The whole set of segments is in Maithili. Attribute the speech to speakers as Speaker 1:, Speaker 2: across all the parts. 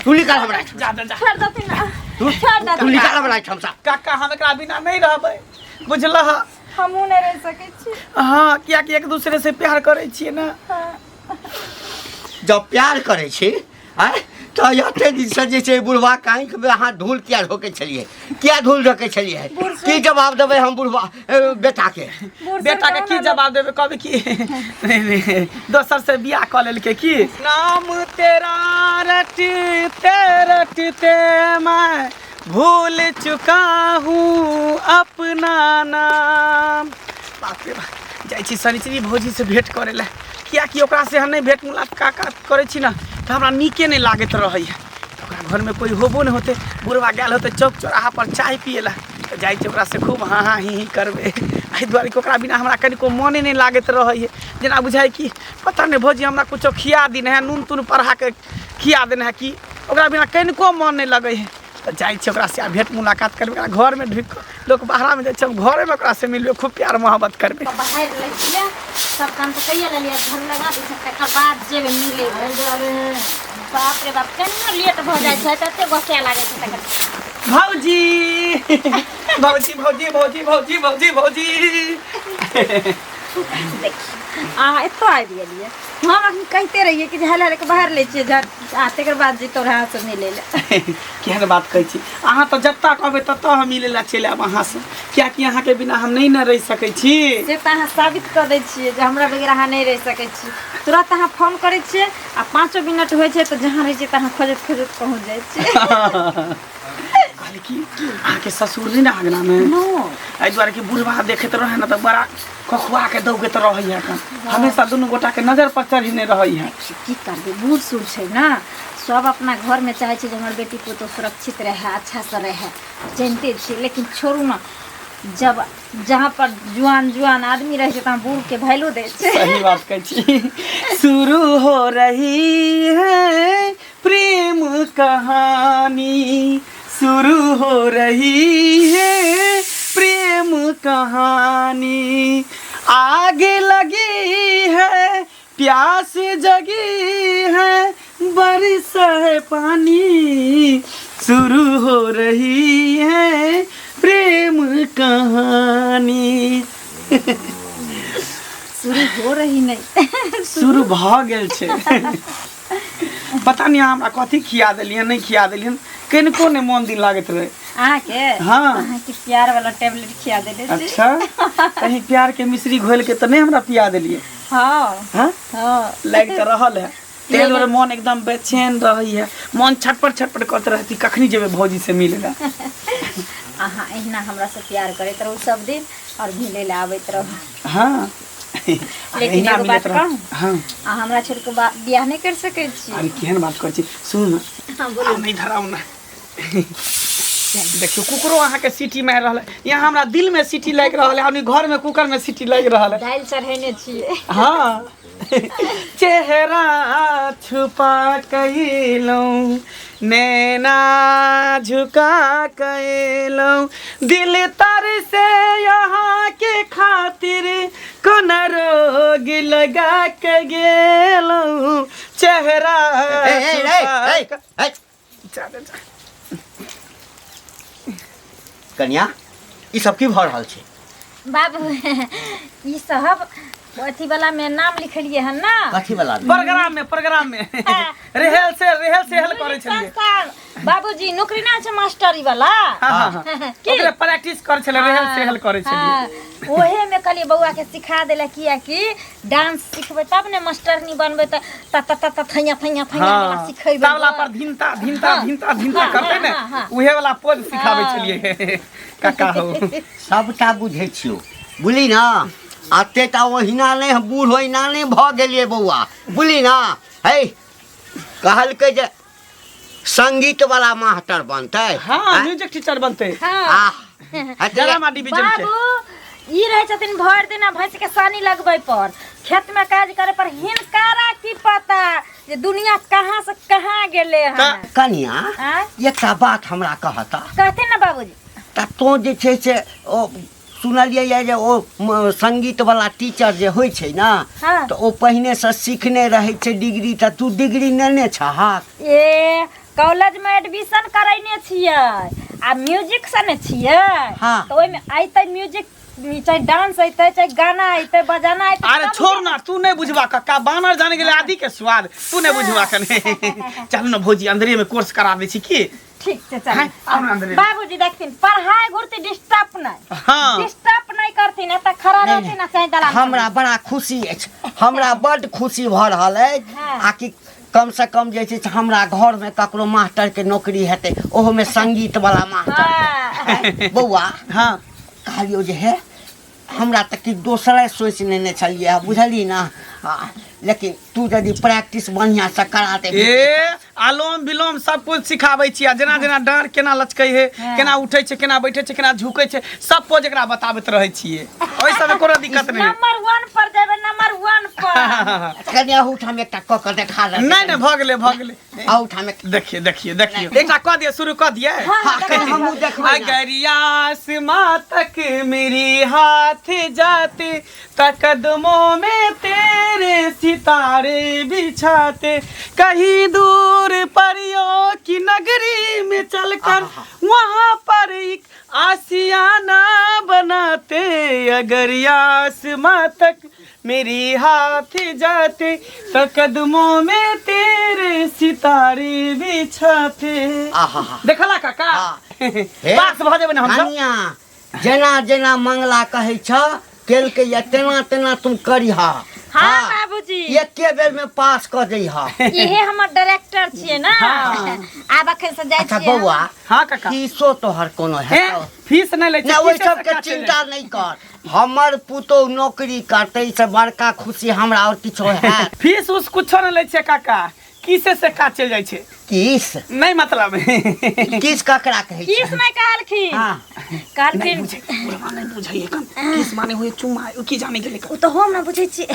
Speaker 1: तू निकाल हमरा
Speaker 2: जा जा जा।
Speaker 3: छोड़ दथिन ना।
Speaker 1: तू
Speaker 3: छोड़
Speaker 1: तू
Speaker 3: दथिन।
Speaker 1: निकाल हमरा एहिठाम से।
Speaker 2: काका, हम एकरा बिना नहीं रहबै, बुझलह?
Speaker 3: हमहूँ नहि रहि सकै छी।
Speaker 2: हँ, कियाकि एक दूसरे से प्यार करै छियै ने।
Speaker 1: जब प्यार करै छी आँय, तऽ एते दिनसँ जे छै बुढ़वा के आँखिमे अहाँ धूल किया झोकै छलियै? किया धूल झोकै छलियै? की जवाब देबै हम बुढ़वा बेटाके?
Speaker 2: बेटा के की जवाब देबै? कहबै कि नहीं, नहीं, दोसर से बियाह कऽ लेलकै की? नाम तेरा रटते रटते मैं भूल चुका हूँ अपना नाम। बाप रे बाप, जाइ छी शनिचरी भौजी से भेंट करै लए, कियाकि ओकरा से हम नहि भेंट मुलाकात करै छी ने तऽ हमरा नीके नहि लागैत रहैए। ओकरा घरमे कोइ होबो नहि होतै, बुढ़वा गेल होतै चौक चौराहा पर चाय पियै लए। तऽ जाइ छी, ओकरासँ खूब हाँ हाँ ही ही करबै, एहि दुआरे कि ओकरा बिना हमरा कनिको मोने नहि लागैत रहैए। जेना बुझाइ कि पता नहि भौजी हमरा किछो खिया देने है, नून तून पढ़ाके खिया देने है कि ओकरा बिना कनिको मन नहि लगै है। तऽ जाइ छी ओकरासँ आ भेँट मुलाकात करबै। ओकरा घरमे ढुकि कऽ, लोक बाहरामे जाइ छै, हम घरेमे ओकरासँ मिलबै, खूब प्यार मोहब्बत करबै।
Speaker 3: बाहर लै छियै, सब काम तऽ कैये लेलियै, घर लगा दै छै, तकर बाद जेबै मिलै लए। बाप रे बाप, केना लेट भऽ जाइ छै, तते गोसिया लागै छै तकर।
Speaker 2: भौजी, भौजी, भौजी, भौजी, भौजी, भौजी, भौजी।
Speaker 3: देखियौ, अहाँ एतऽ आबि गेलियै। हम अखन कहिते रहियै कि झालि झालि कऽ बाहर लै छियै झट, आ तकर बाद जे तोरा से मिलै लए।
Speaker 2: केहन बात कहै छी अहाँ? तऽ जतऽ कहबै ततऽ हम मिलै लए चलि आयब अहाँसँ, कियाकि अहाँके बिना हम नहि ने रहि सकै छी।
Speaker 3: से तऽ अहाँ साबित कऽ दै छियै जे हमरा बगैर अहाँ नहि रहि सकै छी। तुरंत अहाँ फोन करै छियै आ 5 मिनट होइ छै तऽ जहाँ रहै छियै तहाँ खोजैत खोजैत पहुँच जाइ छियै।
Speaker 2: कहली कि अहाँके ससुर नहि ने अङ्गनामे?
Speaker 3: नो।
Speaker 2: एहि दुआरे कि बुढ़वा देखैत रहै ने तऽ बड़ा खखुआ के दौगैत रहै है, हमेशा दुनू गोटा के नजर पर चढ़ेने रहै है।
Speaker 3: की करबै, बूढ़ सूढ़ छै ने, सब अपना घरमे चाहै छै जे हमर बेटी पुतोह सुरक्षित रहै, अच्छासँ रहै, जानिते छियै। लेकिन छोड़ू ने, जब जहाँ पर जुआन जुआन आदमी रहै छै तहाँ बूढ़के वैल्यू दै छै।
Speaker 2: सही बात कहै छी। शुरू हो रही है प्रेम कहानी, शुरू हो रही है प्रेम कहानी, आग लगी है, प्यास जगी है, बरस है पानी, शुरू हो रही है प्रेम कहानी।
Speaker 3: शुरू हो रही नहीं।
Speaker 2: शुरू भऽ गेल छै। पता नहि हमरा कथी खिया देलियन, नहि खिया देलियन, कनिको नहि मोन दिन लागैत रहै।
Speaker 3: अहाँके?
Speaker 2: हाँ।
Speaker 3: अहाँके प्यार वाला टेबलेट खिया देने छी।
Speaker 2: अच्छा, कहीं प्यार के मिश्री घोल के तऽ नहि हमरा पिया देलियै?
Speaker 3: हाँ।
Speaker 2: हाँ?
Speaker 3: हाँ।
Speaker 2: लागि तऽ रहल है। ताहि दुआरे मन एकदम बेचैन रहैए, मन छटपट छटपट करैत रहती, कखनी जेबै भौजी से मिले ला।
Speaker 3: अहाँ एहिना हमरा से प्यार करैत रहू सब दिन और मिले ला आबैत रहू।
Speaker 2: हाँ।
Speaker 3: लेकिन
Speaker 2: एहिना
Speaker 3: एगो
Speaker 2: मिलैत
Speaker 3: बात
Speaker 2: रह।
Speaker 3: कहूँ?
Speaker 2: हाँ।
Speaker 3: आ हमरा छोड़ के बियाह नहि कर सकै छी।
Speaker 2: अरे, केहन बात करै छी? सुनू ने।
Speaker 3: हाँ, बोलू।
Speaker 2: आब नहि धराउ ने। देखियौ, कुकरो अहाँके सीटी मारि रहल है। यहाँ हमरा दिल में सीटी लागि रहल है, घर में कुकर में सीटी लागि रहल है।
Speaker 3: दालि चढ़ेने छियै।
Speaker 2: हाँ। चेहरा छुपा कइलहुँ, नैना झुका कइलहुँ, दिल तर से यहाँ के खातिर कोन रोग लगा के गेलहुँ, चेहरा
Speaker 1: ए, ए, ए,
Speaker 2: छुपा
Speaker 1: ए, ए,
Speaker 2: जा, जा, जा।
Speaker 1: कनिया, ई सब की भऽ रहल छै?
Speaker 3: बाबू, ई सब अथी वाला में नाम लिखलिए हन ना।
Speaker 1: कथी वाला मे?
Speaker 2: प्रोग्राम में, प्रोग्राम में रेहल से रेहल सेहल करै छलियै।
Speaker 3: संस्थान बाबूजी, नौकरी ना छै मास्टरी वाला।
Speaker 2: हाँ हाँ हाँ
Speaker 3: की?
Speaker 2: ओकरे प्रैक्टिस करै छलै, रेहल सेहल करै छलियै।
Speaker 3: हाँ, ओहे में कहलिए बौआ के सिखा देला, किया कि डांस सिखबै तब ने मास्टरनी बनबै, तऽ त त त त थैया थैया थैया वाला सिखेबै।
Speaker 2: तबला पर धिनता धिनता धिनता धिनता करतै ने।
Speaker 3: हाँ, हाँ।
Speaker 2: उहे वाला पोज सिखाबै छलियै काका हो।
Speaker 1: सबटा बुझै छियौ, बुझली ने? एते टा ओहिना नहि हम बूढ़ ओहिना नहि भऽ गेलियै बौआ, बुझली ने? है, कहलकै जे संगीत वाला मास्टर बनतै।
Speaker 2: हाँ।
Speaker 1: आँय?
Speaker 2: म्यूजिक टीचर बनतै।
Speaker 3: हाँ।
Speaker 1: आ हटे।
Speaker 2: ड्रामा डिवीजन के।
Speaker 3: बाबू, ई रहै छथिन भरि दिन भैंस के सानी लगबै पर, खेत में काज करे पर, हिनकारा की पता जे दुनिया कहाँ से कहाँ गेले हन।
Speaker 1: कनिया,
Speaker 3: आँय?
Speaker 1: एकटा बात हमरा कहता।
Speaker 3: कहथिन ने बाबूजी।
Speaker 1: तऽ तोँ जे छै से ओ सुनलियै ये जे ओ संगीत वाला टीचर जे होइ छै ने, तऽ ओ पहिनेसँ सीखने रहै छै डिग्री, तऽ तू डिग्री नेने छहक?
Speaker 3: ए। कॉलेज में एडमिशन करैने छियै आ म्यूजिक से ने छियै।
Speaker 1: हाँ।
Speaker 3: तऽ ओहिमे अयतै म्यूजिक, चाहे डांस अयतै, चाहे गाना अयतै, बजाना अयतै।
Speaker 2: अरे
Speaker 3: तब
Speaker 2: छोड़ ना, तू नहीं बुझबा कक्का, बानर जाने गेलै आदि के स्वाद, तू नहीं बुझबा कने। चल ना भौजी, अंदरे में कोर्स करा दै छी की?
Speaker 3: ठीक छै, चल।
Speaker 2: हाँ, आउ ना अंदरे।
Speaker 3: बाबूजी देखथिन पढ़ाई घुरती डिस्टर्ब नहीं।
Speaker 2: हाँ।
Speaker 3: डिस्टर्ब नहीं करथिन, एतऽ खड़ा रहथिन आ चाहे दलान पर।
Speaker 1: हमरा बड़ा खुशी अछि, हमरा बड्ड खुशी भऽ रहल अछि।
Speaker 3: हाँ।
Speaker 1: आ कि कम से कम जे छै से हमरा घरमे ककरो मास्टरके नौकरी हेतै, ओहोमे संगीत वाला मास्टर।
Speaker 3: हाँ।
Speaker 1: बौआ।
Speaker 2: हाँ।
Speaker 1: कहलियौ जे हे, हमरा तऽ कि दोसरे सोचि लेने छलियै हँ, बुझलिही ने? लेकिन तू यदि प्रैक्टिस बढ़िआँसँ करा देबही।
Speaker 2: ए आलोम विलोम सब कुछ सिखाबै छी, आ जेना जेना डाँड़ केना लचकै है, केना उठै छै, केना बैठै छै, केना झुकै छै, सब पोज एकरा बताबैत रहै छियै। ओहि सबमे कोनो दिक्कत नहि।
Speaker 3: नंबर 1 पर जेबै, नंबर 1 पर।
Speaker 1: कनि अहूठाम एकटा कऽ कऽ देखा दे।
Speaker 2: नहि नहि, भऽ गेलै, भऽ गेलै।
Speaker 1: अहूठाम एक
Speaker 2: देखिए देखिए देखिए, एकटा कऽ दिअ, शुरू कऽ दिअ।
Speaker 1: हाँ, कनि हमहूँ देखबै ने।
Speaker 2: अगर आसमां तक मेरी हाथ जाते त कदमों में तेरे सितारे बिछाते, कहीं दूर परियों की नगरी में चलकर वहाँ पर एक आशियाना बनाते, अगर आसमां तक मेरी हाथ जाते त कदमों में तेरे सितारे बिछाते।
Speaker 1: आहा।
Speaker 2: देखला काका?
Speaker 1: हाँ। हे।
Speaker 2: पास भऽ जेबै ने हमसब?
Speaker 1: कनिया, जेना जेना मंगला कहै छ केलकै या तेना तेना तुम करिह।
Speaker 3: हाँ बाबूजी।
Speaker 1: एके बेर में पास कऽ जइह।
Speaker 3: इहे हमर डायरेक्टर छियै ना। आब अखन से जाइ
Speaker 1: अच्छा
Speaker 3: छियै हम।
Speaker 1: बौआ।
Speaker 2: हाँ काका।
Speaker 1: फीसो तोहर कोनो
Speaker 2: हे,
Speaker 1: हेतौ?
Speaker 2: फीस नहि लै छै।
Speaker 1: नहि, ओहि
Speaker 2: फीसे से
Speaker 1: सबके
Speaker 2: काटै लै।
Speaker 1: चिंता नहि कर, हमर पुतोहु नौकरी करतै से बड़का खुशी हमरा आओर किछो हैत?
Speaker 2: फीस उस कुछो नहि लै छै काका, किसे से काज चलि जाइ छै।
Speaker 1: किस?
Speaker 2: नहि मतलब।
Speaker 1: किस ककरा कहै छै?
Speaker 3: किस नहि कहलखिन।
Speaker 1: हाँ।
Speaker 3: कहलखिन।
Speaker 2: बुझै बुढ़वा नहि बुझै एखन, किस माने हुए चुम्मा, ओ की जाने गेलै।
Speaker 3: ओ तऽ हम ने बुझै छियै,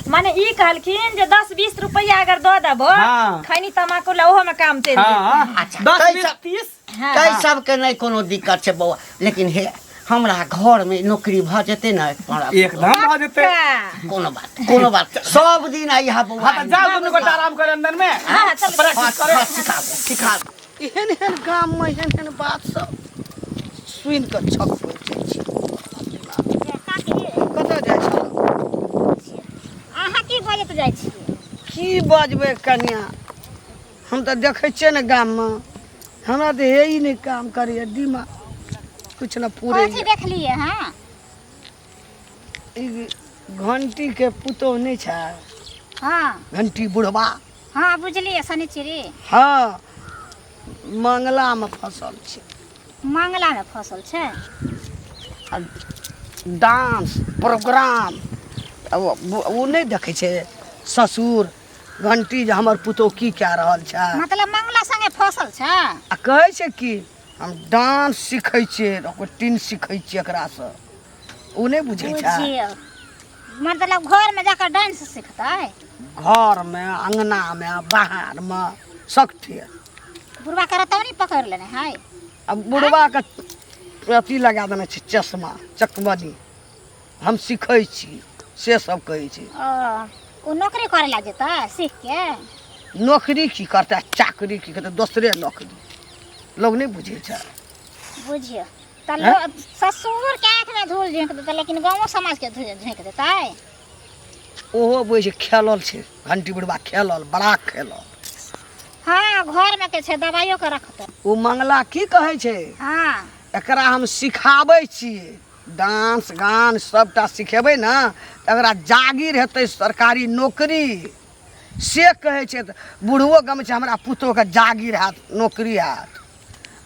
Speaker 3: माने ई कहलखिन जे 10-20 रुपैआ अगर दऽ देबो
Speaker 2: हाँ।
Speaker 3: खैनी तमाकू ला, ओहो में काम चलि जेतै।
Speaker 2: हाँ।
Speaker 1: अच्छा,
Speaker 2: 10
Speaker 1: तै
Speaker 2: 20
Speaker 1: सब-
Speaker 2: 30।
Speaker 3: हाँ।
Speaker 1: तै सबके नहि कोनो दिक्कत छै बौआ, लेकिन हे, हमरा घरमे नौकरी भऽ जेतै ने हमरा?
Speaker 2: एकदम भऽ जेतै।
Speaker 3: पक्का।
Speaker 1: कोनो बात, कोनो बात, सब दिन अइहा बौआ।
Speaker 2: हाँ तऽ जाउ दुनू गोटा आराम करे अंदर में।
Speaker 3: हाँ, चल।
Speaker 2: प्रैक्टिस करे।
Speaker 1: हाँ, सिखाबू सिखाबू।
Speaker 4: एहन एहन गाममे एहन एहन बात सब सुनि कऽ छक पड़ि जाइ छी। कतऽ जाइ छलहुँ?
Speaker 3: अहाँ की बजैत जाइ छियै?
Speaker 4: की बजबै कनिया, हम तऽ देखै छियै ने गाममे, हमरा तऽ हे ही नहि काम करैए दिमाग, किछु ने पूरे।
Speaker 5: कथी देखलियै हँ?
Speaker 4: ई घंटीके पुतोहु नहि छै?
Speaker 5: हँ।
Speaker 4: घंटी बुढ़बा।
Speaker 5: हँ बुझलियै, शनिचरी।
Speaker 4: हँ, मंगलामे फसल छै।
Speaker 5: मंगलामे फसल छै?
Speaker 4: आ डांस प्रोग्राम ओ नहि देखै छै ससुर घंटी जे हमर पुतोहु की कए रहल छै।
Speaker 5: मतलब मंगला संगे फसल छै?
Speaker 4: आ कहै छै कि हम डांस सीखै छियै, ओकर टीन सीखै छियै एकरासँ, ओ नहि बुझै छै।
Speaker 5: बुझियौ, मतलब घरमे जाकऽ डांस सिखतै?
Speaker 4: घरमे, अङ्गनामे, बाहरमे, सगठे।
Speaker 5: बुढ़बा के रतौनी पकड़ि लेने है।
Speaker 4: आ बुढ़बाके अथी लगा देने छै चश्मा चकमनी, हम सीखै छी से सब कहै छै।
Speaker 5: ओ नौकरी करै लए जेतै सीख के?
Speaker 4: नौकरी की करतै, चाकरी की करतै, दोसरे नौकरी, लोग नहि बुझै छै।
Speaker 5: बुझियौ तऽ ससुर के आँखिमे धूल झोंकि देतै, लेकिन गाँवो समाजके धूल झोंकि देतै।
Speaker 4: ओहो बुझै छै, खेलल छै घंटी बुढ़बा, खेलल, बड़ा खेलल।
Speaker 5: हाँ, घरमे के छै, दबाइयो के रखतै।
Speaker 4: ओ मंगला की कहै छै?
Speaker 5: हाँ।
Speaker 4: एकरा हम सिखाबै छियै डांस गान, सबटा सिखेबै ने तऽ एकरा जागीर हेतै, सरकारी नौकरी, से कहै छै। तऽ बुढ़बो गम छै, हमरा पुतोहके जागीर हैत, नौकरी हैत।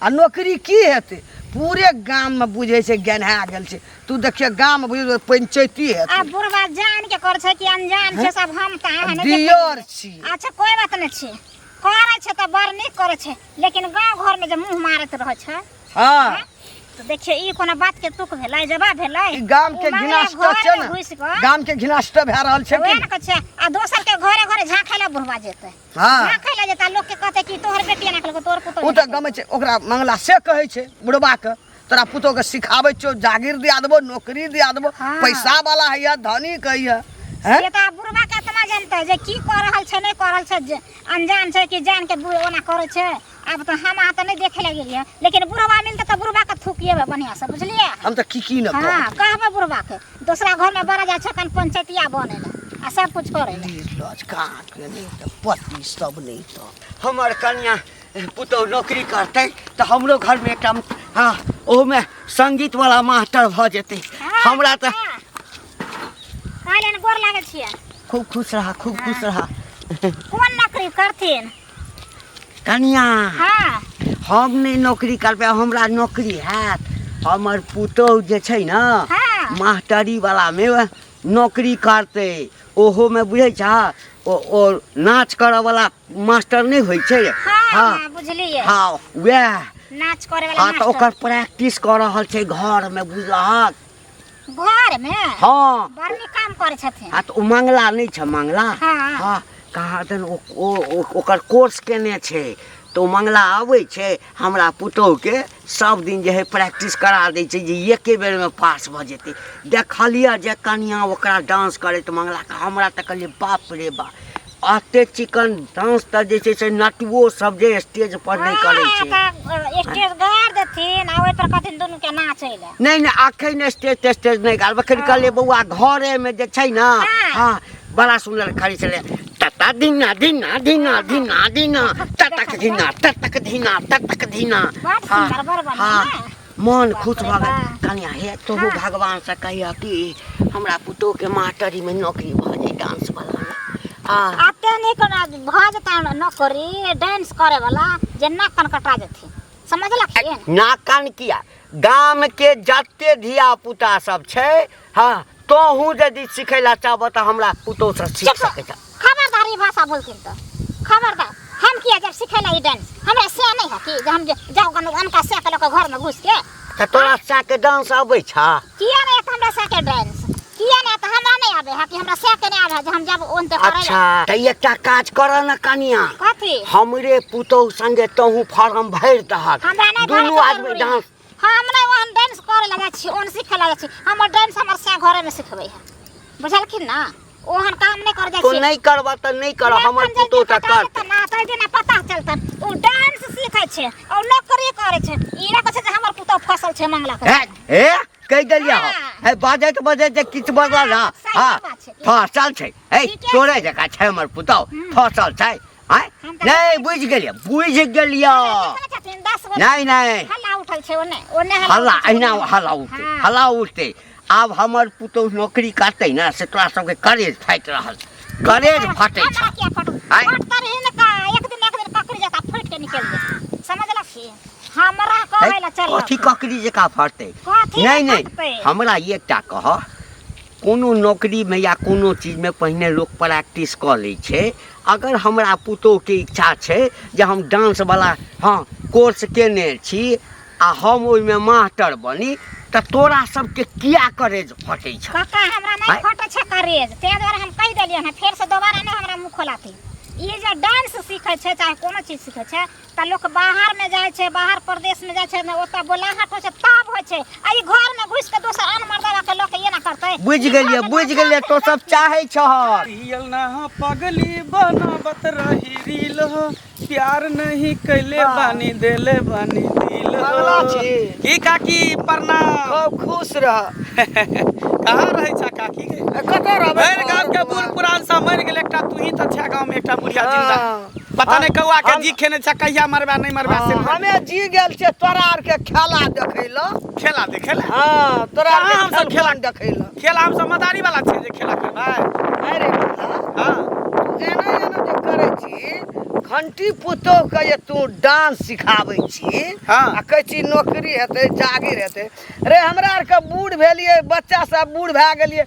Speaker 4: आ नौकरी की हेतै, पूरे गाममे बुझै छै गेन्हा गेल छै। तू देखिए, गाममे बुझै पंचैती हेतै।
Speaker 5: आ बुढ़बा जान के कर छै कि अनजान छै, सब हम तऽ अहाँ नहि
Speaker 4: दियर छी।
Speaker 5: अच्छा कोइ बात नहि छै, करै छै तऽ बड़ नीक करै छै, लेकिन गाँव घरमे जे मुँह मारैत रहै छै।
Speaker 4: हाँ।
Speaker 5: तऽ देखियौ, ई कोनो बात के तुक भेलै, जवाब भेलै?
Speaker 4: ई गाम के
Speaker 5: ओ मंगला
Speaker 4: घिनाष्ट
Speaker 5: घरमे
Speaker 4: छै ने,
Speaker 5: घुसि कऽ
Speaker 4: गाम के घिनाष्ट भए रहल छै।
Speaker 5: वएह
Speaker 4: की
Speaker 5: ने कहै छै, आ दोसर के घरे घरे झाँखै लए बुढ़बा जेतै।
Speaker 4: हाँ।
Speaker 5: झाँखै लए जेतै, लोक के कहतै कि तोहर बेटी एना केलकौ, तोहर पुतोहु
Speaker 4: ओ
Speaker 5: एना
Speaker 4: तऽ गमै छै। ओकरा मंगला से कहै छै बुढ़बा के, तोरा पुतोहु के सिखाबै छियौ, जागीर दिया देबो, नौकरी दिया देबो।
Speaker 5: हाँ।
Speaker 4: पैसा वाला हैया, धनी कहैया हैं।
Speaker 5: से तऽ आब बुढ़बा के आत्मा केना जानतै जे की कऽ रहल छै नहि कऽ रहल छै जे अनजान छै कि जान के बूढ़ ओना करै छै आब तऽ हम अहाँ तऽ नहि देखे लए गेलियै लेकिन बुढ़वा मिलतै तऽ बुढ़वा के थुकिएबै बढ़िआँ से बुझलियै
Speaker 4: हम तऽ की की ने
Speaker 5: हाँ
Speaker 4: कहब
Speaker 5: कहबै बुढ़वा के दोसरा घर में बड़ा जाइ छै कन पंचायतिया बने लए आ सब कुछ करे लए
Speaker 4: निर्लज कान नहि तऽ पति सब नहि तऽ
Speaker 1: हमर कनिया पुतहु नौकरी करतै तऽ हमरो घरमे एकटा हँ ओहूमे सङ्गीतवला मास्टर भऽ जेतै हमरा तऽ
Speaker 5: कहलियनि गोर लागै छियै
Speaker 1: खूब खुश रहा खूब खुश रहा
Speaker 5: कोन नौकरी करथिन
Speaker 1: कनिया
Speaker 5: हाँ
Speaker 1: हम नहि नौकरी करबै हमरा नौकरी हैत हमर पुतहु जे छै ने
Speaker 5: हाँ।
Speaker 1: मास्टरी वलामे नौकरी करतै ओहोमे बुझै छह ओ नाच करऽवला मास्टर नहि होइ छै
Speaker 5: हाँ हाँ बुझलियै
Speaker 1: हँ वएह
Speaker 5: नाच करे वाला
Speaker 1: हँ तऽ
Speaker 5: मास्टर
Speaker 1: ओकर प्रैक्टिस कऽ रहल छै घरमे बुझलहक
Speaker 5: घर में
Speaker 1: हँ
Speaker 5: बड़ नीक काम करे छथिन
Speaker 1: आ तऽ ओ मंगला नहि छै मंगला
Speaker 5: हाँ।
Speaker 1: हँ कहाँ दन ओकर कोर्स केने छै तऽ ओ मंगला अबै छै हमरा पुतोहुके सब दिन जे है प्रैक्टिस करा दै छै जे एके बेरमे पास भऽ जेतै देखलियै जे कनिया ओकरा डांस करैत मंगलाके हमरा तऽ कहलियै बाप रे बाप एते चिकन डांस तऽ जे छै से नटुओ सब जे स्टेज पर नहि करै छै
Speaker 5: स्टेज गाड़ देथिन आ ओहि पर कहथिन दुनू के नाचै लए
Speaker 1: नहि नहि अखन स्टेज तेस्टेज नहि गाड़ब अखन कहलियै बौआ घरेमे जे छै ने
Speaker 5: हाँ।
Speaker 1: हँ बड़ा सुन्दर खड़ी छलै तता दिना दिना दिना दिना दिना ततक दिना ततक दिना ततक दिना
Speaker 5: बड़ सुन्दर, बड़ बढ़िआँ
Speaker 1: हँ
Speaker 5: ने?
Speaker 1: मन
Speaker 5: बाप
Speaker 1: खुश
Speaker 5: रे
Speaker 1: भऽ गेल
Speaker 5: बाप।
Speaker 1: कनिया हे तोहू
Speaker 5: हाँ।
Speaker 1: भगवानसँ कहियह कि हमरा पुतोहके मास्टरीमे नौकरी भऽ जाइ डांस वलामे आ
Speaker 5: आते नीक भऽ जेतै नौकरी डांस करे वाला जे नाक कान कटा जेथिन समझलखिन
Speaker 1: नाक कान किया गाम के जते धिया पुता सब छै हँ तोहू यदि सिखै ला चाहबह तऽ हमरा पुतोह से सीख
Speaker 5: चुप
Speaker 1: सकै छ
Speaker 5: खबरदार ई भाषा बोलथिन तऽ खबरदार हम किया जब सिखै ला ई डांस हमरा से नहीं है कि जे हम जे जाउ कनु अनका से के लऽ के घर में घुस के
Speaker 1: तऽ तोरा सा के डांस अबै छ
Speaker 5: किया नहीं आता हमरा से के डांस किया नहीं आता हमरा नहीं आवे है कि हमरा से के नहीं आवे है जे हम जब ओन ते करे
Speaker 1: अच्छा तऽ एकटा काज कर न कनिया
Speaker 5: कथी
Speaker 1: हमरे पुतोह संगे तोहू फार्म भरि दहक
Speaker 5: हमरा नहीं
Speaker 1: दुनू
Speaker 5: भरे के
Speaker 1: आदमी
Speaker 5: जरूरी।
Speaker 1: डांस
Speaker 5: हम नहीं ओहन डांस करे ला जाइ छी ओन सिखे ला जाइ छी हमर डांस हमर से घरे में सिखबै है बुझलखिन ना ओहन काम नहीं कर जाइ
Speaker 1: तो
Speaker 5: छी
Speaker 1: नहीं करबह तऽ नहीं कर हमर पुतोह तऽ करतै
Speaker 5: ना तै दिना पता चलतन ओ डांस सीखै छै और नौकरी करै छै ई ना कहै छै जे हमर पुतोह फसल छै मंगला के
Speaker 1: हे हे कहि देलियै हम
Speaker 5: हाँ।
Speaker 1: हे बाजैत बाजैत जे किछु बजल ना
Speaker 5: हाँ, सही
Speaker 1: हँ
Speaker 5: बात छै।
Speaker 1: फसल छै हे
Speaker 5: ठीके
Speaker 1: तोरे जकाँ छै हमर पुतोह फसल छै आँय
Speaker 5: हम तऽ-
Speaker 1: नहि बुझि गेलियै बुझि गेलियै
Speaker 5: देखै छथिन 10 गो
Speaker 1: नहि नहि
Speaker 5: हल्ला उठल छै ओने ओने
Speaker 1: हल्ला
Speaker 5: उठल छै,
Speaker 1: अहिना
Speaker 5: ओने।
Speaker 1: हल्ला उठतै
Speaker 5: हाँ।
Speaker 1: हल्ला उठतै आब हमर पुतोह नौकरी करतै ने से तोरा सबके करेज फाटि रहल छै करेज फाटै
Speaker 5: हमरा
Speaker 1: छै
Speaker 5: किया फटू
Speaker 1: आँय?
Speaker 5: फटतै रही ने का एक दिन एक दिन ककड़ी जकाँ फटि के निकलि जेतै समझलखिन हमरा कहै लए चल
Speaker 1: कथी ककड़ी जकाँ फटतै
Speaker 5: कथी
Speaker 1: नहि नहि
Speaker 5: फटतै?
Speaker 1: हमरा एकटा कह कोनो नौकरीमे या कोनो चीजमे पहिने लोक प्रैक्टिस कऽ लै छै अगर हमरा पुतोहके इच्छा छै जे हम डांसवला हँ कोर्स केने छी आ हम ओहिमे मास्टर बनी तऽ तोरा सबके किया करेज फटै छौ
Speaker 5: काका हमरा नहि
Speaker 1: आँय?
Speaker 5: फटै छै करेज ताहि दुआरे हम कहि देलियै हँ फेरसँ दोबारा नहि हमरा मुँह खोलाथिन ई जे डांस सीखै छै चाहे कोनो चीज सीखै छै तऽ लोक बाहरमे जाइ छै बाहर प्रदेशमे जाइ छै ने ओतऽ बोलाहट होइ छै तब होइ छै आ ई घरमे घुसि कऽ दोसर आन मर्दाके लऽ कऽ एना करतै
Speaker 1: बुझि गेलियै बुझि गेलियै तो सब चाहै छहक
Speaker 2: रियल ना हो पगली बनावत रही रील हो प्यार नहीं कैले बानी देले बानी दिल हो
Speaker 4: अगला छी।
Speaker 2: की काकी प्रणाम
Speaker 4: खूब खुश रह
Speaker 2: कहाँ रहै छा काकी के
Speaker 4: कतऽ रहबै
Speaker 2: भरि गाँव के बूढ़ पुरान सब मरि गेल एकटा तू ही तऽ छा गाँव में एकटा बुढ़िया जिंदा
Speaker 4: हाँ।
Speaker 2: पता नहीं कौआ के
Speaker 4: हम-
Speaker 2: जी खेने छा कहिया मरबा नहीं मरबा से
Speaker 4: हाँ, हमे जी गेल छियै तोरा आर के खेला देखै लए
Speaker 2: खेला देखे ला
Speaker 4: हाँ तोरा आर
Speaker 2: कहाँ
Speaker 4: के
Speaker 2: हमसब खेला-
Speaker 4: खेल देखै लए
Speaker 2: खेला हम सब मदारी वाला छियै जे खेला करबै
Speaker 4: अरे बता
Speaker 2: हाँ
Speaker 4: तू एना एना जे करै छी घंटी पुतोह के जे तू डांस सिखाबै छी
Speaker 2: हाँ।
Speaker 4: आ कहै छी नौकरी हेतै जागीर हेतै रे हमरा आरके बूढ़ भेलियै बच्चा सब बूढ़ भए गेलियै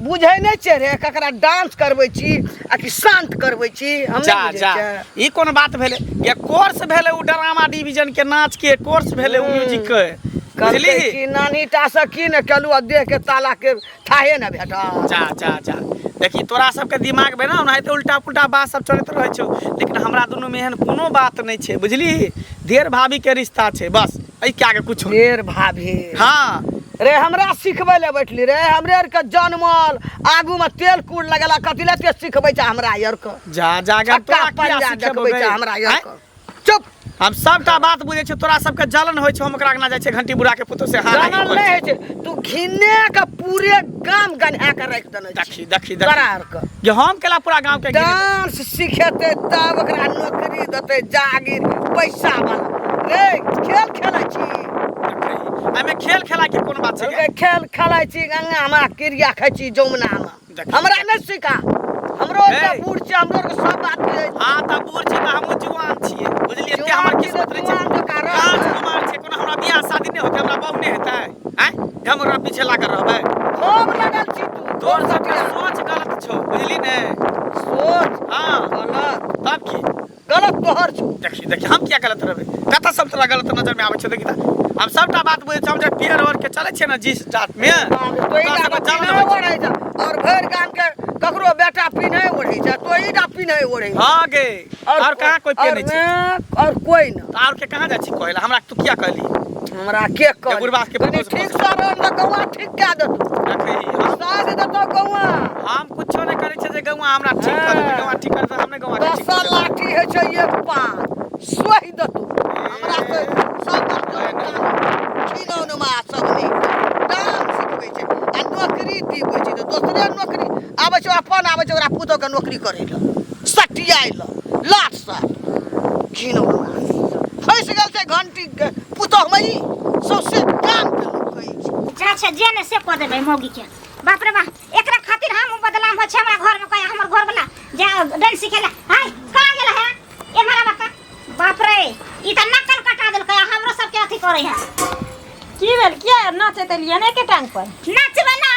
Speaker 4: बुझै नहि छै रे ककरा डांस करबै छी आ कि शान्त करबै छी हम
Speaker 2: जा
Speaker 4: नहि बुझै
Speaker 2: जा
Speaker 4: छियै।
Speaker 2: ई कोन बात भेलै ये कोर्स भेलै उ ड्रामा डिवीजन के नाच के कोर्स भेलै उ म्यूजिक के
Speaker 4: कहलकै
Speaker 2: बुझली
Speaker 4: कि नानी टा से की ने केलू आ देह के ताला के थाहे ने भेटल
Speaker 2: जा जा जा देखी तोरा सबके दिमाग में ना ओनाहिते उल्टा पुल्टा बात सब चलैत रहै छौ लेकिन हमरा दुनू में एहन कोनो बात नहि छै बुझली देर भाभी के रिश्ता छै बस एहि के आगे कुछो नहि।
Speaker 4: देर भाभी
Speaker 2: हाँ
Speaker 4: रे हमरा सिखबै लए बैठली रे हमरे आरके जनमल आगूमे तेल कूड़ लगेला कथी लए ते सिखबै छै हमरा आरके
Speaker 2: जा जा गे
Speaker 4: छक्का
Speaker 2: तोरा किया
Speaker 4: पंजा
Speaker 2: सिखेबौ
Speaker 4: देखबै
Speaker 2: गे?
Speaker 4: छै हमरा
Speaker 2: आँय?
Speaker 4: आरके चुप
Speaker 2: हम सबटा बात बुझै छियै तोरा सबके जलन होइ छौ हम ओकरा अंगना जाइ छियै घंटी बुढ़ा के पुतोह से हाँ
Speaker 4: जानल नहि होइ छै तू घिने के पूरे गाम गन्हा के राखि देने छी
Speaker 2: देखी देखी
Speaker 4: तोरा
Speaker 2: देखी
Speaker 4: आरके
Speaker 2: जे हम केला पूरा गांव के गिने
Speaker 4: डांस सिखेतै तब ओकरा नौकरी देतै जागीर पैसा वाला रे खेल खेलै छी
Speaker 2: एहिमे खेल खेला के कोन बात छै
Speaker 4: रे खेल खेलै छी गंगामे क्रिया खाइ छी जमुनामे
Speaker 2: देखी।
Speaker 4: हमरा नहि सिखा हमरो
Speaker 2: हे।
Speaker 4: एकटा बूढ़ छै हमरो आरके सब बात बुझै छै।
Speaker 2: हाँ तऽ बूढ़ छै तऽ हमहूँ जुआन छियै बुझलियै एते हमर
Speaker 4: जुआन छी
Speaker 2: किस्मत
Speaker 4: तऽ
Speaker 2: नहि छै
Speaker 4: जुआन जकाँ रह।
Speaker 2: राजकुमार छै कोनो हमरा बियाह शादी नहि होतै हमरा बहु नहि हेतै आँय जे हम ओकरा पीछे लागल रहबै
Speaker 4: खूब लगल छी तू
Speaker 2: तोर सबके सोच गलत छौ बुझली ने
Speaker 4: सोच
Speaker 2: हाँ
Speaker 4: गलत
Speaker 2: तब की
Speaker 4: गलत तोहर छौ
Speaker 2: देखी देखी हम किया गलत रहबै कतऽ सब तोरा गलत नजर में आबै छौ देखी तऽ हम सबटा बात बुझै छियै हम जे पेड़ ओढ़ के चलै छियै ने जींस जात में
Speaker 4: तोही
Speaker 2: तोरा
Speaker 4: टा
Speaker 2: सबके जलन
Speaker 4: पिन्है
Speaker 2: होइ छै।
Speaker 4: ओढ़ै छै और भरि गाम के ककरो बेटा पिन्है ओढ़ै छै तोही टा पिन्है ओढ़ै छै।
Speaker 2: हाँ गे और कहाँ कोई
Speaker 4: और
Speaker 2: पेनै छै
Speaker 4: ने और कोई न
Speaker 2: तऽ और के कहाँ जाइ छी कहै लए हमरा तू किया कहली
Speaker 4: हमरा के कहली
Speaker 2: बुढ़बा के
Speaker 4: कनी
Speaker 2: पुतोह से
Speaker 4: ठीक से रह न गौआ ठीक कए देतौ
Speaker 2: देखी हम
Speaker 4: साज देतौ गौआ
Speaker 2: हम कुछो नहि करै छियै जे गौआ हमरा ठीक कर देतै गौआ ठीक कर देतै हम नहि गौआ के ठीक
Speaker 4: दस
Speaker 2: कर देबै।
Speaker 4: लाठी होइ छै एक पाँच सोहि देतौ हमरा से सब बात खिलौनमा सब नीक डांस सिखबै छै आ नौकरी दिबै छै तऽ दोसरे नौकरी आबै छै अपन आबै छै ओकरा पुतोहके नौकरी करै लए सटियाइ लए लाट साट खिलौनमा फँसि गेल छै घंटी पुतोहमे ई सौंसे गामके लोक कहै छै
Speaker 5: जा छै जे ने से कऽ देबै मौगीके बाप रे बाप एकरा खातिर हम बदनाम होइ छै हमरा घरमे कहे हमर घरवला जे डांस सिखेला हाय कहाँ गेल है एम्हर आबऽ तऽ बाप रे ई तऽ नक्कल कटा देलकै आ हमरो सबके अथी करै है
Speaker 3: की भेल किया नाचैत एलियै ने एके टांग पर
Speaker 5: नाचबै ना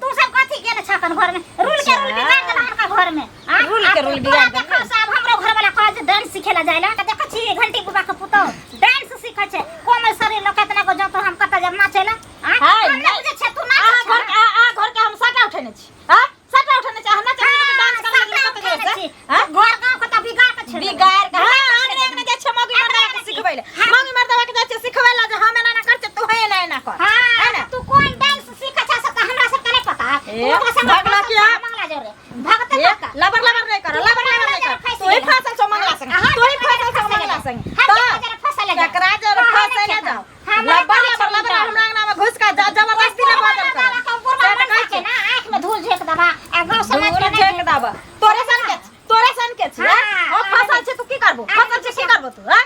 Speaker 5: तू सब कथी केने छह कन घर में रूल के रूल बिगाड़ देला हनका घर में आ?
Speaker 3: रूल के
Speaker 5: आ
Speaker 3: रूल
Speaker 5: तोरा
Speaker 3: बिगाड़ देलकै।
Speaker 5: देखा साहब हमरो घर वाला कहै जे डांस सिखेला जाइला तऽ देखै छी घंटी बुबा के पुतोह डांस सिखै छै कोमल शरीर लोक एतना को जतो हम कतऽ जब नाचैला आ?
Speaker 3: हाय,
Speaker 5: हम नहि बुझै छियै तू नाचै
Speaker 3: अहाँ घर के अहाँ घर के हम साटा उठेने छी हां साटा उठेने छी अहाँ नाचै छी डांस करे लगलियै कतऽ जोर से हां
Speaker 5: घर गांव के तऽ बिगाड़ के छोड़ि देबै।
Speaker 3: बिगाड़ के हां अंगने अंगने जाइ छै मौगी मर्दावा के सिखबै ले मौगी मर्दावा के जाइ छै सिखबै ले जे हम एना एना कर छै तू एना एना कर
Speaker 5: हाँ,
Speaker 3: है ना
Speaker 5: तू कोन डांस सीखै छै से तऽ हमरा सबके नहि पता है।
Speaker 3: ए,
Speaker 5: तू ओकरा संगे
Speaker 3: भगला
Speaker 5: फसल
Speaker 3: किया?
Speaker 5: छह, मंगला जोरे। भगते
Speaker 3: ए,
Speaker 5: भगता।
Speaker 3: लबर लबर नहीं कर लबर लबर नहीं कर
Speaker 5: फंसि
Speaker 3: तू ही
Speaker 5: गेलै।
Speaker 3: फसल छौ मंगला संग
Speaker 5: हाँ,
Speaker 3: तू ही फसल छौ मंगला संग
Speaker 5: हम
Speaker 3: तऽ
Speaker 5: केकरा जरे फंसै ले जाउ?
Speaker 3: केकरा जरे
Speaker 5: कहाँ
Speaker 3: फंसै
Speaker 5: नहि
Speaker 3: ले जाउ
Speaker 5: हमरा
Speaker 3: लबर
Speaker 5: कहाँ
Speaker 3: लबर लबर
Speaker 5: छै
Speaker 3: हमरा अंगना में घुस के जा जबरदस्ती ना
Speaker 5: बुढ़वा
Speaker 3: बाजल कर
Speaker 5: बाबा के बुढ़वा
Speaker 3: से तऽ
Speaker 5: मन
Speaker 3: कहै
Speaker 5: के
Speaker 3: छी।
Speaker 5: ना आँख में धूल झेक देबा आ गाँव समाज के
Speaker 3: धूल
Speaker 5: नहि
Speaker 3: झेक देबा तोरे सन के तोरे सन के छी
Speaker 5: हाँ,
Speaker 3: ओ फसल छै तू की करबो फसल छै की करबो तू हां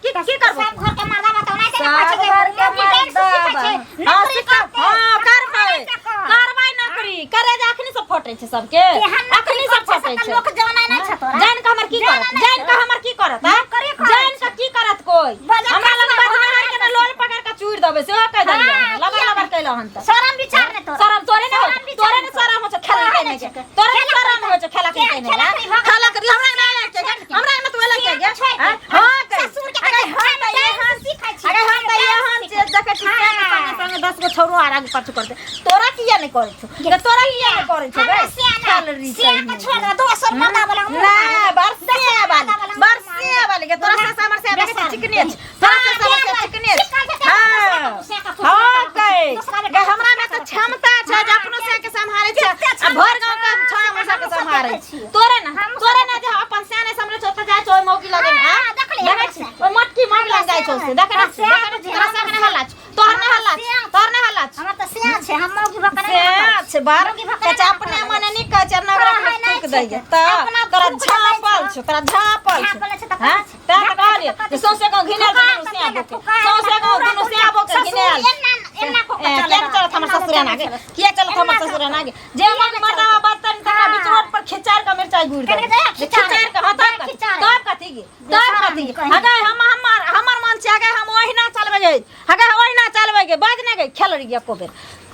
Speaker 3: की की करबो
Speaker 5: सब घर के मर्दावा तऽ ओनाहिते ने
Speaker 3: सब
Speaker 5: कहै छै जे
Speaker 3: घर के
Speaker 5: मौगी डांस सीखै
Speaker 3: मर्दावा।
Speaker 5: छै,
Speaker 3: हाँ,
Speaker 5: नौकरी
Speaker 3: सिखा-
Speaker 5: करतै,
Speaker 3: हाँ, करबै
Speaker 5: से कर।
Speaker 3: करबै नौकरी करे जे अखनी सब फटै छै सबके
Speaker 5: तेहन नौकरी
Speaker 3: अखनी सब
Speaker 5: करै छै
Speaker 3: फटै
Speaker 5: से
Speaker 3: छै
Speaker 5: तऽ लोक जानै नहि छै तोरा।
Speaker 3: जान के हमर की
Speaker 5: जानै
Speaker 3: करत
Speaker 5: नहि
Speaker 3: जान
Speaker 5: छौ।
Speaker 3: के हमर की करत आ?
Speaker 5: नौकरी करै
Speaker 3: जान के की करत कोई
Speaker 5: बजन
Speaker 3: हमरा लग
Speaker 5: खसुआ
Speaker 3: बजनहार के ने लोल पकड़ के चूर देबै सेहो कह देलियै
Speaker 5: हाँ,
Speaker 3: लबर
Speaker 5: किया
Speaker 3: लबर
Speaker 5: नहि?
Speaker 3: कैला हन तऽ
Speaker 5: शरम विचार नहि तोरा।
Speaker 3: शरम तोरे ने
Speaker 5: शरम
Speaker 3: हो
Speaker 5: विचार
Speaker 3: तोरे
Speaker 5: नहि
Speaker 3: ने शरम हो छै खेला
Speaker 5: तोरा
Speaker 3: के
Speaker 5: नहि
Speaker 3: नहि
Speaker 5: छै।
Speaker 3: तोरे ने
Speaker 5: खेला
Speaker 3: शरम हो छै खेला के
Speaker 5: खेला
Speaker 3: नहि
Speaker 5: करी भगत।
Speaker 3: खेला करी हमरा नहि आबै छै हमरा नहि तू एला के गे
Speaker 5: छोड़ि के।
Speaker 3: हां के
Speaker 5: ससुर के
Speaker 3: अरे
Speaker 5: कहै
Speaker 3: हम
Speaker 5: हम
Speaker 3: तऽ
Speaker 5: डांस
Speaker 3: एहन
Speaker 5: सीखै छी।
Speaker 3: अरे हम तऽ एहन चीज देखै छी
Speaker 5: हाँ।
Speaker 3: संगे संगे संगे 10 गो छौरो आर आगू पाछू करतै तोरा किया नहि करै छौ गे तोरा किया नहि करै छौ
Speaker 5: हमरा
Speaker 3: गे
Speaker 5: सियाना
Speaker 3: चल री
Speaker 5: सिया के छोड़ दे दोसर मर्दा वाला मुँह
Speaker 3: ना
Speaker 5: मारे।
Speaker 3: बरसे वाली
Speaker 5: मर्दा वाला मुँह
Speaker 3: बरसे
Speaker 5: मारे।
Speaker 3: वाली के तोरा से हमर से देखै छी चिकने छी तोरा से हमर से चिकने छी
Speaker 5: हां
Speaker 3: हां के गे हमरा में तऽ क्षमता छै जे अपनो से के सम्हारे छै आ भर गांव के छोड़ा मसा के सम्हारे छै तोरे ना तोरे ना जे अपन से ने सम्हारे छै ओतऽ जाइ छै ओइ मौगी लगे
Speaker 5: हाँ,
Speaker 3: हां
Speaker 5: देखली
Speaker 3: देखै छी ओइ मोटकी मौगी लग जाइ छौ से देखै ना छी देखै ना छी तोरा से के हल्ला छै तोहर ना हल्ला छै तोहर ना हल्ला छै
Speaker 5: हमर तऽ सिया छै हम मौगी भकरे
Speaker 3: से छै बार
Speaker 5: मौगी भकरे
Speaker 3: कचा अपने मने नी कहै छै नगरा
Speaker 5: तोरा
Speaker 3: के
Speaker 5: है नहि
Speaker 3: फूक
Speaker 5: छै।
Speaker 3: दैए तऽ
Speaker 5: अपना
Speaker 3: तोरा
Speaker 5: फूक दै
Speaker 3: झापल
Speaker 5: छौ।
Speaker 3: छौ तोरा झापल छौ
Speaker 5: झापल छै तऽ
Speaker 3: हैं?
Speaker 5: कथी छै?
Speaker 3: तैं तऽ
Speaker 5: झापल छै
Speaker 3: कहलियै
Speaker 5: तऽ कथी
Speaker 3: जे सौंसे गाँव घिनायल
Speaker 5: फुका
Speaker 3: दुनू
Speaker 5: तऽ
Speaker 3: सिया
Speaker 5: केना
Speaker 3: बोके
Speaker 5: फुका
Speaker 3: सौंसे गाँव
Speaker 5: पूरा
Speaker 3: दुनू सिया बोके
Speaker 5: ससुर
Speaker 3: घिनायल
Speaker 5: एना एना कऽ
Speaker 3: ए,
Speaker 5: के
Speaker 3: किया नहि चलत हमर
Speaker 5: एना
Speaker 3: ससुर एना गे
Speaker 5: चलत।
Speaker 3: किया चलत हमर
Speaker 5: एना
Speaker 3: ससुर एना गे जे
Speaker 5: किया
Speaker 3: हमर
Speaker 5: नहि
Speaker 3: मर्दावा
Speaker 5: चलत?
Speaker 3: बजतनि तकरा बीच रोड पर खिचार के मिरचाई गुड़ि
Speaker 5: कने
Speaker 3: देबै
Speaker 5: जाय खिचार।
Speaker 3: खिचार के हँ तब
Speaker 5: जाय
Speaker 3: कथी
Speaker 5: खिचार।
Speaker 3: तब कथी गे तब कथी गे
Speaker 5: कहीं।
Speaker 3: हगे हम हमर हमर मन छै हगे हम ओहिना चलबै गे हगे ओहिना चलबै गे बाज नहि गे खेल रही एको बेर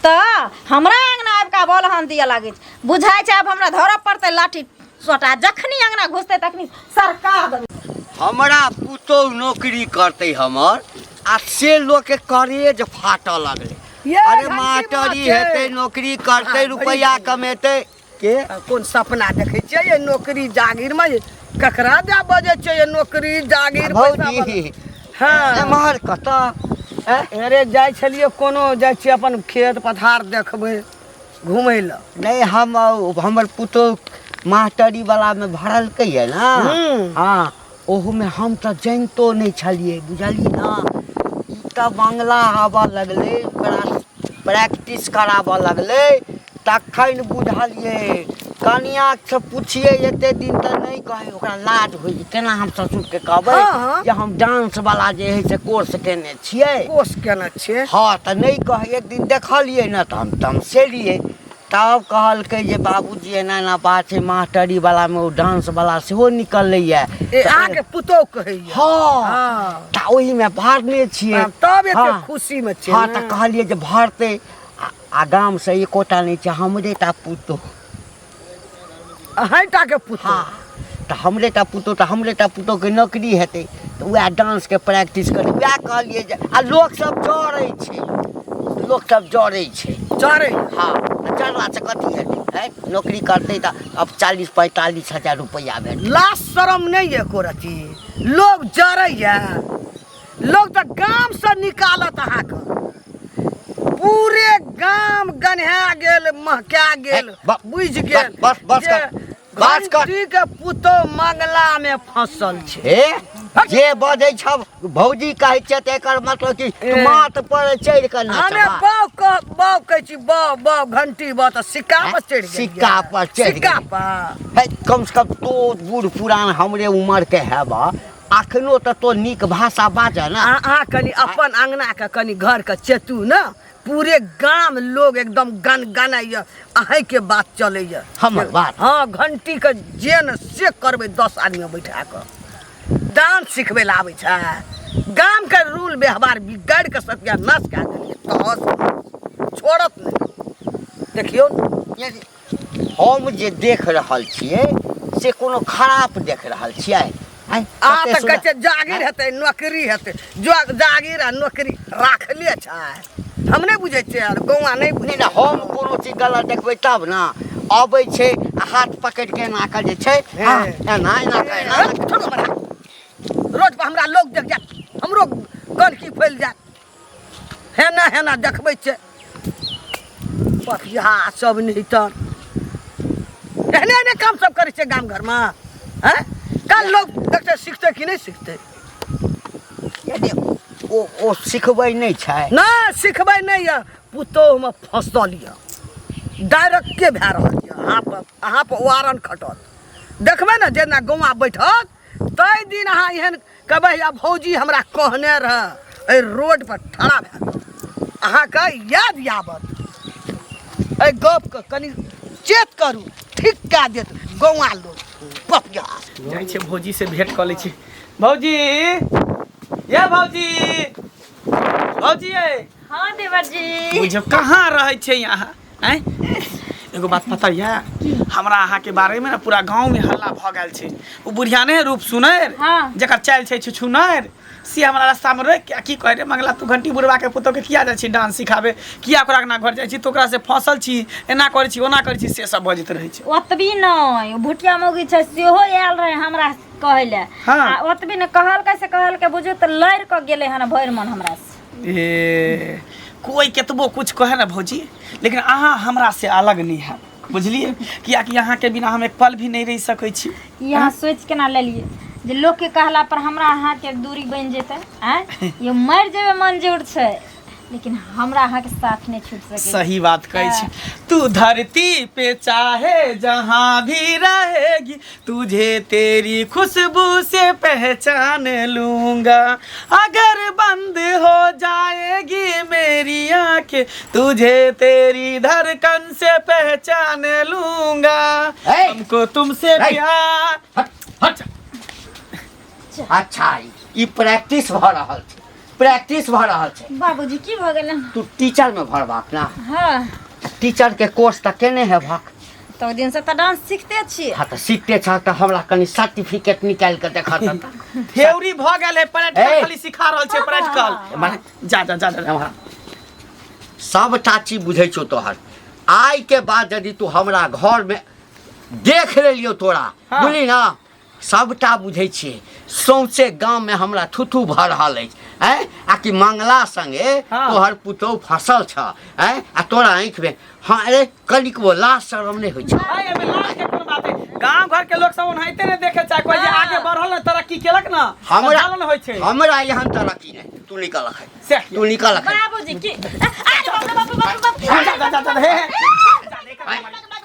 Speaker 3: तऽ हमरा अङ्गना आबि कऽ बोलहन दिअ लागै छै बुझाइ छै आब हमरा धरऽ पड़तै लाठी सोटा जखनी अङ्गना घुसतै तखनी सरका देबै
Speaker 1: हमरा पुतोहु नौकरी करतै हमर आ से लोकके करेज फाटऽ लगलै
Speaker 4: ये
Speaker 1: अरे
Speaker 4: घंटी
Speaker 1: मास्टरी
Speaker 4: बाजे।
Speaker 1: हेतै नौकरी करतै
Speaker 4: हाँ,
Speaker 1: रुपैआ
Speaker 4: बड़ी
Speaker 1: कमेतै के
Speaker 4: कोन सपना देखै छियै ये नौकरी जागीर में ककरा दए बजै छै ये नौकरी जागीर पैसा
Speaker 1: भौजी
Speaker 4: वाला? हाँ
Speaker 1: एम्हर कतऽ
Speaker 4: अरे जाइ छलियै कोनो जाइ छियै अपन खेत पथार देखबै घुमै लए।
Speaker 1: नहि, हम हमर पुतोहु मास्टरी वलामे भरलकै यऽ ने। हँ, ओहूमे हम तऽ जनितो नहि छलियै, बुझलियै ने? ई तऽ बंगला आबऽ लगलै, ओकरा प्रैक्टिस कराबऽ लगलै, तखन बुझलियै। कनिआँसँ पुछियै एते दिन तऽ नहि कहै, ओकरा लाज होइ जे केना हम ससुरके कहबै
Speaker 4: हँ।
Speaker 1: जे हम डांसवला जे हइ से कोर्स केने छियै।
Speaker 4: कोर्स केने छियै।
Speaker 1: हँ, तऽ नहि कहै। एक दिन देखलियै ने तऽ हम तमसेलियै। तब कहलकै जे बाबूजी एना एना बात छै, मास्टरीवलामे ओ डांसवला सेहो निकललैए।
Speaker 4: ए, अहाँके पुतोहु कहैया?
Speaker 1: हँ।
Speaker 4: हँ।
Speaker 1: तऽ ओहिमे भरने छियै।
Speaker 4: तब एते
Speaker 1: हँ।
Speaker 4: खुशीमे छियै?
Speaker 1: हँ, तऽ कहलियै जे भरतै। आ गामसँ एकोटा नहि छै, हमरे टा पुतोहु।
Speaker 4: अहींटा के पुतोहु?
Speaker 1: हँ, तऽ हमरे टा पुतोहु, तऽ हमरे टा पुतोहुके नौकरी हेतै, तऽ उएह डांसके प्रैक्टिस करै। उएह कहलियै जे आ लोकसभ जरै छै, लोकसभ जरै छै।
Speaker 4: जरै?
Speaker 1: हँ, तऽ जरलासँ कथी हेतै? आँय, नौकरी करतै तऽ आब 40-45 हजार रुपैआ भेटतै।
Speaker 4: लाज शरम नहि एको रति? लोग जरैया, लोग तऽ गामसँ निकालत अहाँके। पूरे गाम गन्हा गेल, महका गेल।
Speaker 1: हे,
Speaker 4: बुझि गेल
Speaker 1: बस, बस
Speaker 4: जे
Speaker 1: कर, बस कर।
Speaker 4: घंटी के पुतोह मंगला में फसल छै।
Speaker 1: हे, जे बजै छब भौजी कहै छै तऽ एकर मतलब कि तू
Speaker 4: ए।
Speaker 1: माथ पर चढ़ि कऽ
Speaker 4: हमे
Speaker 1: नचबा।
Speaker 4: बाउ कह, बाउ कहै छी, बाउ बाउ घंटी बाउ, तऽ सिक्का पर चढ़ि गेलियै।
Speaker 1: सिक्का पर चढ़ि
Speaker 4: सिक्का
Speaker 1: गेलियै।
Speaker 4: पर।
Speaker 1: हे, कम से कम तो बूढ़ पुरान हमरे उमर के हेबा, अखनो तऽ तो नीक भाषा बाजऽ ने।
Speaker 4: अहाँ कनि अपन अंगना के, कनि घर के चेतू ने। पूरे गाम लोग एकदम गन गनाइए, अहींके बात चलैए।
Speaker 1: हमर बात?
Speaker 4: हँ, घंटी के जे ने से करबै। 10 आदमी बैठा कऽ डांस सिखबै लए आबै छै। गामके रूल व्यवहार बिगाड़ि कऽ सत्यानाश कए देलियै। तहस छोड़त नहि, देखियौ ने।
Speaker 1: हम जे देख रहल छियै से कोनो खराब देख रहल छियै? आँय,
Speaker 4: अहाँ
Speaker 1: कते
Speaker 4: तऽ कहै
Speaker 1: सुन्दर-
Speaker 4: छियै जागीर हेतै, नौकरी हेतै। जो जागीर आ नौकरी राखले छै, हम नहि बुझै छियै आर गौआ नहि बुझै।
Speaker 1: नहि नहि, हम कोनो चीज गलत देखबै तब ने। अबै छै आ हाथ पकड़ि के एना कऽ जे छै, हँ, एना एना कऽ एना
Speaker 4: हे, छोड़ू हमरा। रोड पर हमरा लोग देख जायत, हमरो गंदगी फैल जायत। हेना हेना देखबै छै पपिया सब। नहि तऽ एहने एहने काम सब करै छै गाम घरमे। हैं, काल लोग देखतै, सिखतै कि नहि सिखतै?
Speaker 1: यदि ओ सिखबै नहि छै?
Speaker 4: नहि, सिखबै नहि यऽ। पुतोहुमे फँसल यऽ, डायरेक्टे भए रहल यऽ। अहाँ पर, अहाँ पर वारन खटत, देखबै ने। जेना गौआ बैठत ताहि दिन अहाँ एहन कहबै, या भौजी हमरा कहने रह। एहि रोड पर ठड़ा भए जाउ, अहाँके याद आबत एहि गपके। कनि चेत करू, ठीक कए देत गौआ लोक पपिया।
Speaker 2: जाइ छै, भौजी से भेंट कऽ लै छी। भौजी, ये भौजी, भौजी ये।
Speaker 3: हाँ देवर जी।
Speaker 2: बुझियौ कहाँ रहै छै यहाँ? आँय, एगो बात पता यऽ हमरा? अहाँके बारेमे ने पूरा गाँवमे हल्ला भऽ गेल छै। ओ बुढ़िया ने रूप सुनैर,
Speaker 3: हाँ।
Speaker 2: जकर चालि छै छुछुनैर, से हमरा रास्तामे रोकि के की कहै रे मंगला, तू घंटी बुढ़बाके पुतोहके किया जाइ छी डांस सिखाबे? किया ओकरा अंगना घर जाइ छी? तू ओकरा से फँसल छी, एना करै छी, ओना करै छी, से सब बजैत रहै छै।
Speaker 3: ओतबी नहि, ओ भुटिया मौगी छै सेहो आयल रहे हमरा कहै लए। आ ओतबी ने कहलकै से कहलकै, बुझू तऽ लड़ि कऽ गेलै हन भरि मन हमरा से।
Speaker 2: ए, कोई केतबो कुछ कहे ना भौजी, लेकिन अहाँ हमरा से अलग नहीं है, बुझलिए? कियाकि अहाँके बिना हम एक पल भी नहीं रहि सकै छी।
Speaker 3: ई अहाँ सोचि केना लेलियै जे लोकके कहला पर हमरा अहाँके दूरी बनि जेतै? आँय, ये मरि जेबै मंजूर छै, लेकिन हमरा अहाँके साथ नहि छूटि सकै छै।
Speaker 2: सही बात कहै छी। तू धरती पे चाहे जहाँ भी रहेगी, तुझे तेरी खुशबू से पहचान लूंगा। अगर बंद हो जाएगी मेरी आंखें, तुझे तेरी धड़कन से पहचान लूंगा।
Speaker 1: ए!
Speaker 2: हमको तुमसे
Speaker 1: ए!
Speaker 2: प्यार।
Speaker 1: हट, हट। अच्छा, ई प्रैक्टिस भऽ रहल छै, प्रैक्टिस भऽ रहल छै।
Speaker 3: बाबूजी, की भऽ गेलै?
Speaker 1: तू टीचर में भरबाक ना?
Speaker 3: हाँ।
Speaker 1: टीचर के कोर्स तऽ केने हेबक?
Speaker 3: तऽ ओहि दिनसँ तऽ डांस सीखते छी।
Speaker 1: हाँ, तऽ सीखते छह तऽ हमरा कनि सर्टिफिकेट निकालि कऽ देखा तऽ।
Speaker 2: थ्योरी भऽ गेल है, प्रैक्टिकल
Speaker 1: ए!
Speaker 2: खाली सिखा रहल छै प्रैक्टिकल। जा जा जा जा।
Speaker 1: एम्हर। सबटा चीज बुझै छौ तोहर। आइ के बाद यदि तू हमरा घर में देख लेलियौ तोरा,
Speaker 2: हाँ।
Speaker 1: बुझली ना, सबटा बुझै छियै सौंसे गाममे हमरा थुथू भऽ रहल अछि आँय आ कि मंगला संगे
Speaker 2: हाँ।
Speaker 1: तोहर पुतोहु फसल छ आँय आ तोरा आँखिमे हाँ अरे कनिकबो लाज शरम नहि होइ छै
Speaker 2: आइ एहिमे लाज के कोनो बात है गांव घर के लोग सब ओनाहिते नहि देखे चाहे कोई जे आगे बढ़ल ने तरक्की केलक ना
Speaker 1: हमरा
Speaker 2: जलन होइ छै
Speaker 1: हमरा एहन तरक्की नहि तू निकल अखन
Speaker 2: से किया?
Speaker 1: तू निकल अखन
Speaker 3: बाबूजी की अरे बाप रे बाप रे बाप रे बाप रे।
Speaker 2: जा, जा, जा, जा, हे, हे।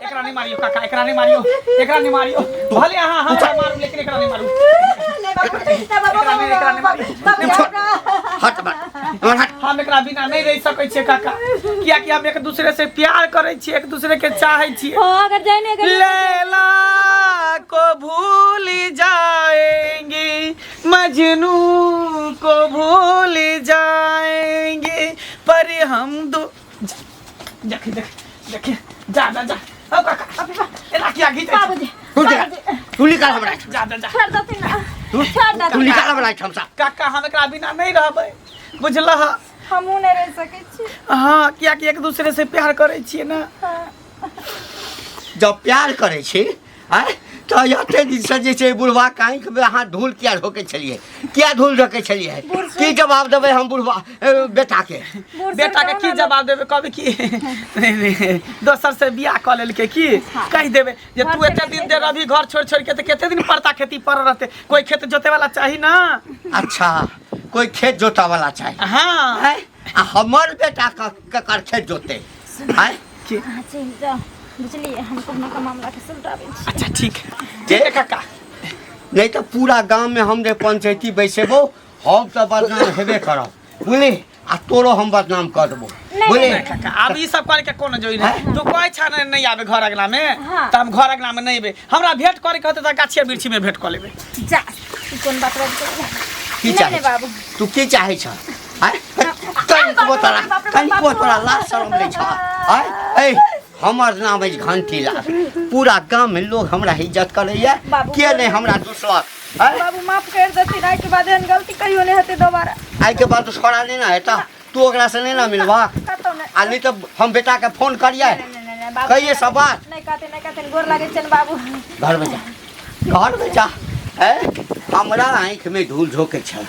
Speaker 2: एकरा नहीं मारियो काका एकरा नहीं मारियो एकरा नहीं मारियो भले अहाँ हमरा मारू लेकिन एकरा नहीं मारू
Speaker 3: नहीं बाबू, नहीं बाबू,
Speaker 2: एकरा नहीं एकरा नहीं मारियो
Speaker 3: बाबू, बाबू,
Speaker 1: हट बट हमर हट
Speaker 2: हम एकरा बिना नहीं रह सकै छियै काका कियाकि हम एक दूसरे से प्यार करै छियै एक दूसरे के चाहै छियै
Speaker 3: हाँ, अगर जाए नहीं अगर
Speaker 2: लैला को भूल जाएंगे मजनू को भूल जाएंगे पर हम दो देख देख देख जा जा जा अब काका एना किया घीचै छौ?
Speaker 3: बाबूजी
Speaker 1: तू निकल तू निकल हमरा एहिठाम।
Speaker 2: जा जा जा
Speaker 3: छोड़ देथिन ना
Speaker 1: तू
Speaker 3: छोड़
Speaker 1: तू
Speaker 3: देथिन
Speaker 1: निकल हमरा एहिठाम से
Speaker 2: काका हम एकरा बिना नहीं रहबै बुझलह
Speaker 3: हमहूँ नहि रहि सकै छी
Speaker 2: हाँ कियाकि एक दूसरे से प्यार करै छियै ना
Speaker 1: जब प्यार करै छी आँय तऽ एते दिनसँ जे छै बुढ़वा के आँखिमे अहाँ धूल किया झोकै छलियै किया धूल झोकै छलियै की जवाब देबै हम बुढ़वा बेटाके
Speaker 3: बूढ़
Speaker 2: बेटा के की जवाब देबै कहबै की नहीं, नहीं, दोसर से बियाह कऽ लेलकै की कहि देबै जे तू एते दिन दे रवि घर छोड़ि छोड़ि के तऽ कते दिन पड़ता खेती पर रहते कोई खेत जोते वाला चाही ना
Speaker 1: अच्छा कोई खेत जोता वाला चाही
Speaker 2: हाँ
Speaker 1: आँय आ हमर बेटा ककर खेत जोते आँय
Speaker 2: की
Speaker 3: अहाँ चलि जाउ बुझलियै हम कहुना कऽ मामलाके सुलटाबै छी
Speaker 2: अच्छा ठीक है ठीक है काका
Speaker 1: नहीं तऽ पूरा गाममे हम जे पंचायती बैसेबो हम तऽ बदनाम हेबे करब बुझली आ तोरो हम बदनाम कऽ देबो
Speaker 3: नहीं,
Speaker 1: बुझली
Speaker 2: नहीं काका आब ई सब करे के कोनो जरूरी नहीं तू कहै छा ने नहीं आबे घर अगला में
Speaker 3: हाँ।
Speaker 2: तऽ हम घर अगला में नहीं एबै हमरा भेंट करे के होतै तऽ गाछिए वृक्षी में भेंट कऽ लेबै
Speaker 3: जा ई कोन बात बाजि गेलै?
Speaker 1: की
Speaker 3: नहि
Speaker 1: चाहै
Speaker 3: नहि बाबू
Speaker 1: तू की चाहै छ आँय? कनिकबो तोरा कनिकबो तोरा लाज शरम नहि छ आँय ऐ हमर नाम अछि घंटी लाल पूरा गाममे लोग हमरा इज्जत करैया
Speaker 3: बाबू,
Speaker 1: के नहि हमरा दुसलक आँय
Speaker 3: बाबू माफ कर देथिन आइके बाद एहन गलती कहियो नहि हेतै दोबारा
Speaker 1: आइके बाद छोड़ा नहि ने हेतऽ तू ओकरासँ नहि ने मिलबा
Speaker 3: कतौ नहि
Speaker 1: आ नहि तऽ हम बेटाके फोन करियै
Speaker 3: नहि, नहि, नहि, बाबू
Speaker 1: कहिए सब बात
Speaker 3: नहि कहते नहि कहते गोर लागै छनि बाबू
Speaker 1: घरमे जा घरमे जा ऐ हमरा आँखिमे धूल झोकै छल